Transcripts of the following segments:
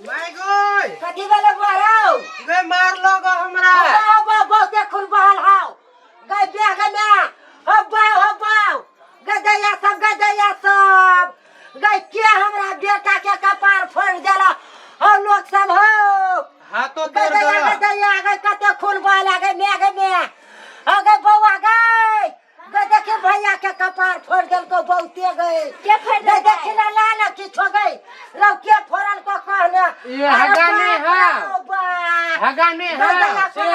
माय गई। कथी भेलै बुआ रौ? गे मार लगो हमरा। हौ बा बहुते खून बहल हौ। गै बे गै माय, हौ बाउ हौ बाउ। गै दैया सब गै दैया सब। गै के हमरा बेटा के कपार फोड़ि देला हौ लोक सब हौ। हाथो गै तोड़ दैया गै देला। दैया गै कते खून बहल गै माय गै माय। हौ गै बौआ गै। गै देखी भैया के कपार फोड़ देलको बहुते गै। के फोड़ि गै देलकै? देखी ना लाल किछो गै। रौ के फोड़ल को कहने। ये हगा नहीं है। हगा नहीं है से।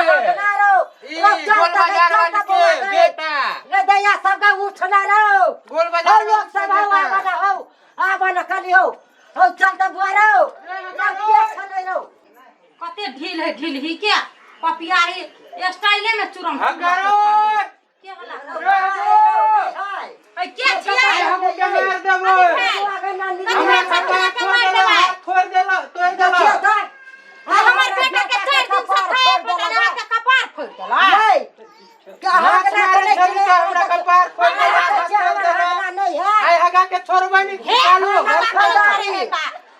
ई गोल बाजार वाली के बेटा। दैया सब गै उठना रौ। गोल हौ बाजार लोक वाली के सब हौ बेटा। आबन हौ आबन कली हौ हौ चल त बुआ रौ। रौ के छलै रौ। कते ढील है ढील ही के पपिया ही स्टाइले में चुरम हगा रो। के हला रे हाय। ऐ के छियै हम के मार देबो। हमरा कपार फोड़ देला, हाथ फोड़ देला, तोड़ देला। हमर बेटा के 4 दिन से खाए पता नहीं के कपार फोड़ देला। नहीं हाथ मारे छली तो हमरा कपार फोड़ देला, हाथ तोड़ देला। नहीं है। आय हगा के छोड़बै नहीं हे चालू हमर घर कपार खोल।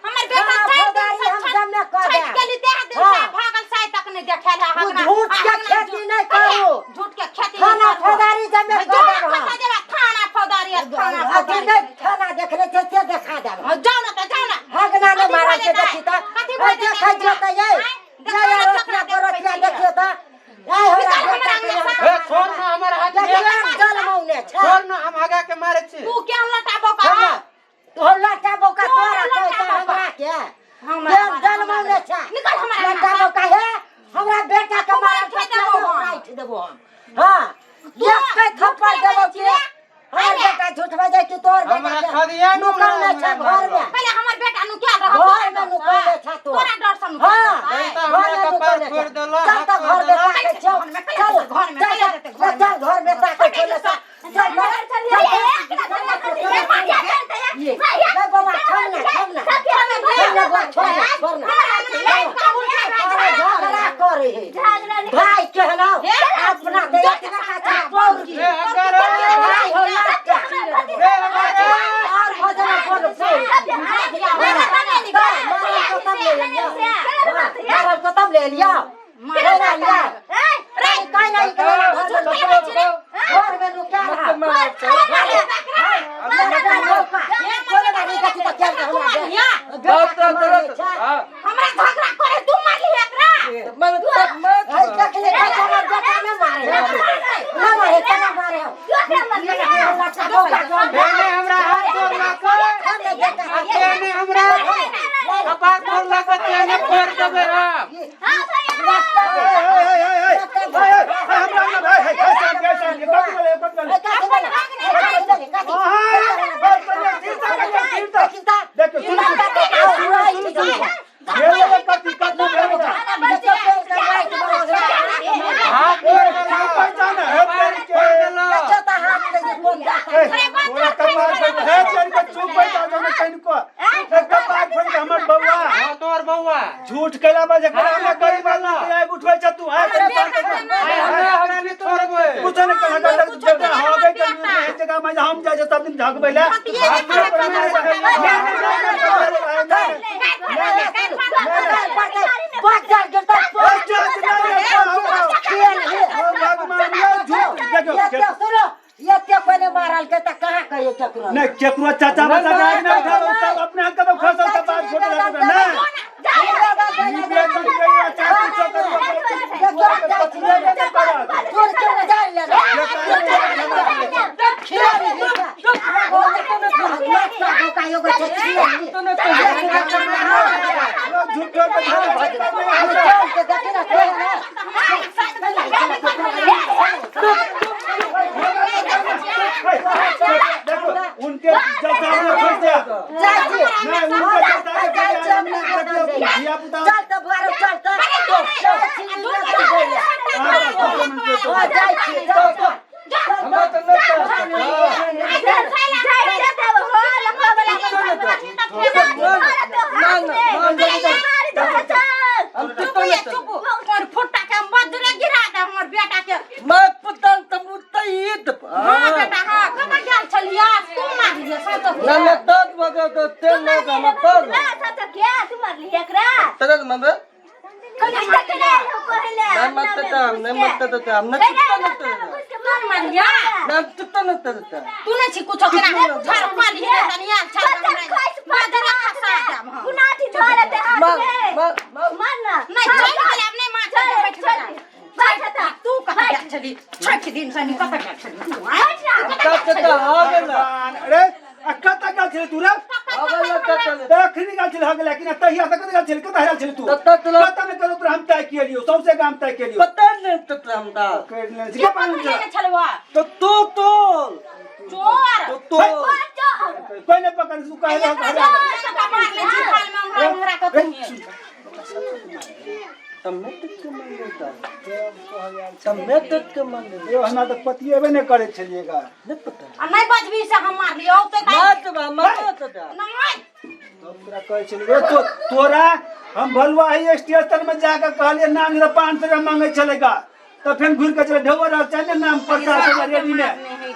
हमर बेटा हाँ, 4 दिन फौदारी से हम जमे कऽ छठि देब। के लिए देह दिन से हाँ। भागल साय तक नहीं देखेल है। उ झूठ के खेती नहीं करू। झूठ के खेती थाना फौदारी जमे जो कऽ देब हम। खसा देबा थाना फौदारी आ थाना अथी फौदारी। नहीं थाना देखले छै से देखा देब। हाँ, जाओ ना त जाओ ना। हगना नहीं कथी मारै भऽ छै जेतै? देखी तऽ। कथी भऽ जेतै देखै छियै तऽ ये। आँय? देखो ये ना रोटिया चकरा पर रोटिया देखबै देखियौ तऽ। आइ हमरा निकाल बेटा हमरा के अंगना से। ए छोड़ ना हमर हाथ देखियौ में। जलमौने छै। छोड़ ना हम हगा के मारे छी। तू केहन लटा बोका छोड़ ना। तोहर लटा बौका तोहर तोरा लटा कहै छै बौका। हमरा के। हमरा केहन जलमौने छै। निकाल हमरा लटा अंगना से। बौका हे हमरा बेटा के तू मारल मार देबो हम। राखि देबो हम। हाँ तू एक के थप्पड़ झूठ देबो बजै कि छियै? हमर बेटा झूठ बजै कि तोहर बेटा हमरा के खदिया नु नुकौने छै हमरा घर में। पहिले हमर बेटा नुकायल रहत घर में नुकौने छै तोर। तोरा डर से नुकायल हाँ। रहतै। नहीं तो घर हमरा में कपार नुकौने फोड़ छै। देला, चल हाथ तऽ तोड़ घर में देला। ताकै छौ। घर में चल कैला जेतै, घर में चल कैला जेतै, घर में। चल घर में ताकै छौ ले चल। चल चल ये ले बौआ छोड़ ना छोड़ ना छोड़ ना बौआ छोड़ ना छोड़ ना। अरे झगड़ा करे है भाई कहना अपना तो इतना काचा पौर की ए हगा रो। भाई हो लाटा ए हगा रो। और भजन बोल बोल मारल को तब ले लिया मारल लिया काय नहीं करा घर में नुका रहा हमरा झगड़ा करे तू मारली एकरा। तेने हमरा हाथ तोड़ला के आ तेने हमरा कपार फोड़ला के तेने फोड़ देबै हम। हाथ तोड़ देला, कपार फोड़ देला। हाँ तोर बौआ। झूठ कैला बा जकरा हमरा गरीब आदमी के आग उठबै छ तू आय आय हमरा हमरा नहीं छोड़बै। कुछ नहीं कहा तक जगह हो गई कहीं नहीं जगह में हम जाए सब दिन झगबै ला नहीं केकरो चाचा बच्चा के आग नहीं उठाओ सब अपने हाथ का तो खसल सब बात छोड़ लगा ना झूठो देखो उनके चाचा ने खोज दिया नहीं उनके चाचा ने धिया पुता चुप तोर फुट्टा के बजरे गिरा दे हमर बेटा के। मैं पतंग तमुतईद हाँ बेटा हाँ, कतऽ गेल छलियै? तू मारलियै संतोष ना ना तक बजे तो तेल ना हम तक तरत मम्मी नहीं मरते तो हम नहीं मरते तो हम नहीं चुपता नहीं तोर मारिया ना चुपता नहीं तो तू नहीं छी कुछो केना झाड़ पाली हे तनिया झाड़ मादरा खसा जाम हम मार मार मार नहीं चल गेल आब नहीं मार चल बैठ जा तू कहाँ गेल छली छठ दिन से कतऽ गेल छली तू आँय? तब तो हो गेल अरे आ कतऽ गेल छलै तू रे हो गेल तब अखनी गेल छलै हो गेलै कि ना तहिया से कतऽ गेल छलै कतऽ हेरायल छलै तू तब तोला कतऽ ने कतऽ तोरा हम तय केलियौ सौंसे गाम तय केलियौ पता नहीं तो हम दा करि लेने छी के के पालन पकड़ने छलै छलवा तो तू तो चोर तो तो कोई नहि पकड़ तू कहे एकरा सबटा मार ले छी थाल में उंगरा उंगरा के तू तम्मे तक के मंगेता तम्मे तक के मंगे यौ हमरा तऽ पतिएबे नहि करै छलियै गा नहीं पता आ नहीं बजबी से हम मार लियौ तो मार बा मार तो नहीं तब तोरा कहै छलियै तो तोरा हम भलुआही स्टेशन में जाके कहलियै नाम जरा 500 रुपया मांगै छलै गा तऽ फेर घुरि के चले ढेबो रहल चाहे ने नाम प्रचार कर रेडी में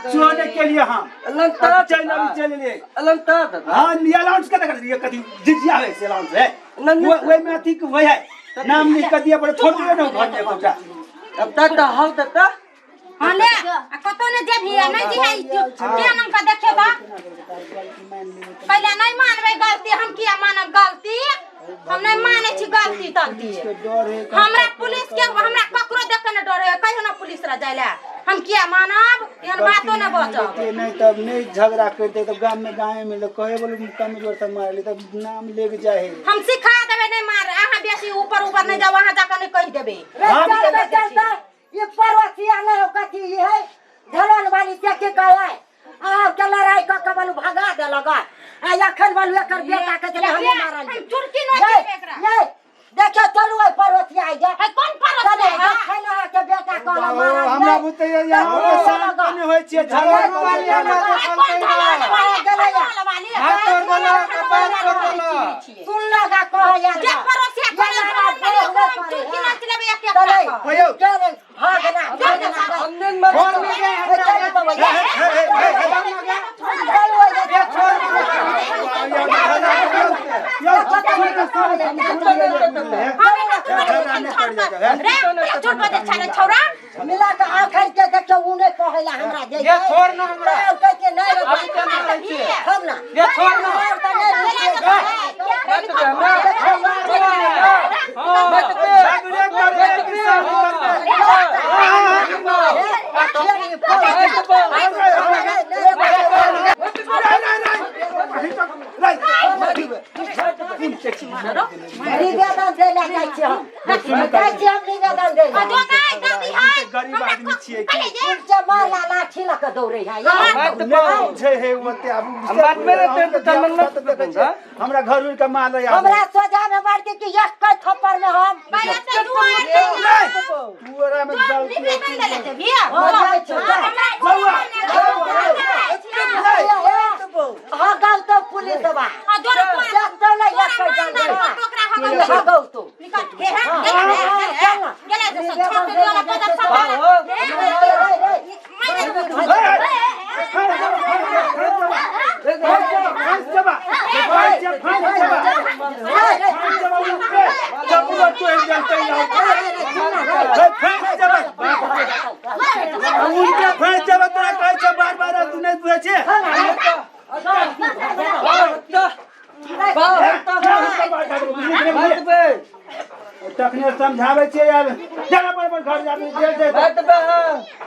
सेहो नहि केलियै हम अलंता चलि अभी चलि एलियै अलंता हाँ अलाउंस कतऽ करै कथी झिझिया होइ से अलाउंस है नहीं। ओहिमे अथी होइ है नाम लिख के दिअ पड़े फोटो ने घर में एकोटा अब तक तो हम तक हाँ ले आ कतौ ने जेबही आ नहीं जिहे के नाम का देखियो त पहिले नहीं मानबै गलती हम किया मानब गलती हम नहीं मानै छी गलती तलती डर है हमरा पुलिस के हमरा ककरो देख के न डर है कहियो ना पुलिस रह जाइले हम किया मानब एहन बातो न बचब नहीं तब नहीं झगड़ा करते तब गाम में गाँव में लोग कहे बोले कमजोर सब मारले तब नाम लेके जाए है हम सिखा देबै नहीं मार अहाँ बेसी ऊपर ऊपर नहीं जाओ अहाँ जाकर नहीं कहि देबै रे हम चल रे चल त ई पड़ोसिया नहीं हो कथी ई है धलन वाली से की कहै आब के लड़ाई कऽ के बलु भगा देलक आ एखन बलु एकर बेटा के चले हमे मारल हम चुरकी न देबै एकरा ये देखियो चलू ओहि पड़ोसिया आई गे है कोन पड़ोसिया चलू है? देखै ना के बेटा कहला मारल हमरा बुते यहाँ के शांत नहीं होय छियै झगड़ा वाली हमरा कोन धलन वाली धलन वाली हाथ तोड़ देलक, कपार तोड़ देलक। सुन लगा कहै यार जे पड़ोसिया करे हम चुरकी न चलेबै एक एक चलै यौ। चलै भागना भागना हमने मर फोन में गए मिला के आखिर के देखियो उ नहीं कहेला हमरा जे ये छोड़ ना हमरा। कहै के नहीं रे अभी के मारै छियै। हम ना ये छोड़ ना। और त नहीं मत दे हमरा। हाँ, मत दे। निवेदन दै लए जाइ छी हम जाइ छी हम निवेदन दै लए गरीब आदमी छियै की से मारला लाठी लऽ कऽ दौड़ै है मत नहि छै हे ओते आब बात में रहते तो तमन मत पकड़, हाँ? हमरा घर उड़ के माल है हमरा सोझा में मार के कि एक के थप्पड़ में हम पूरा में गलती हो जाइ छै हाँ गाँव तो पुलिस बा देखतो नहीं एक के जान हाँ गाँव तो तखने समझाबै छियै यार चल अपन अपन घर जाबे जेल जेतै मत बे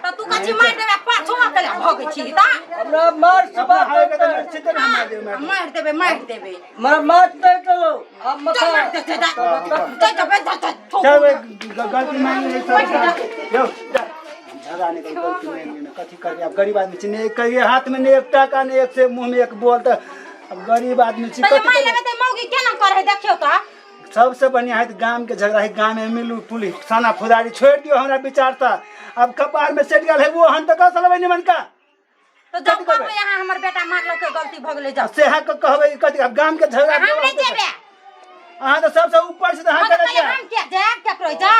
त तू कथी मार देबे पाछू अकेले भगै छी ता हमरा मार अपना सुबह हाय के तऽ निश्चित ने हमरा देब मार देबे मार देबे मार मार दे चलो अब मत चल मार दे जा चल चल चल चल गलती मान ले सब यौ झगड़ा नहि करू गलती मानि लियौ ने कथी करबै आब गरीब आदमी छी ने कहिए हाथ में ने एक टाका ने एक से मुँह में एक बोल तऽ आब गरीब आदमी छी पहिले कथी मार करबै? लेबे त मौगी केना करे देखियो त सबसे बढ़िया है गाम के झगड़ा है गाम में मिलू पुलिस थाना फौजदारी छोड़ि दियौ हमरा विचार तऽ आब कपार में सटि गेल है वो हम तऽ कह लेबै निमन का तो जब कहबै अहाँ हमर बेटा मारलक के गलती भऽ गेलै जाउ सेहा के कहबै कथी आब गाम के झगड़ा हम नहि जेबै अहाँ तऽ सबसे ऊपर से तऽ अहाँ हम करै हम किया जायब केकरो जा।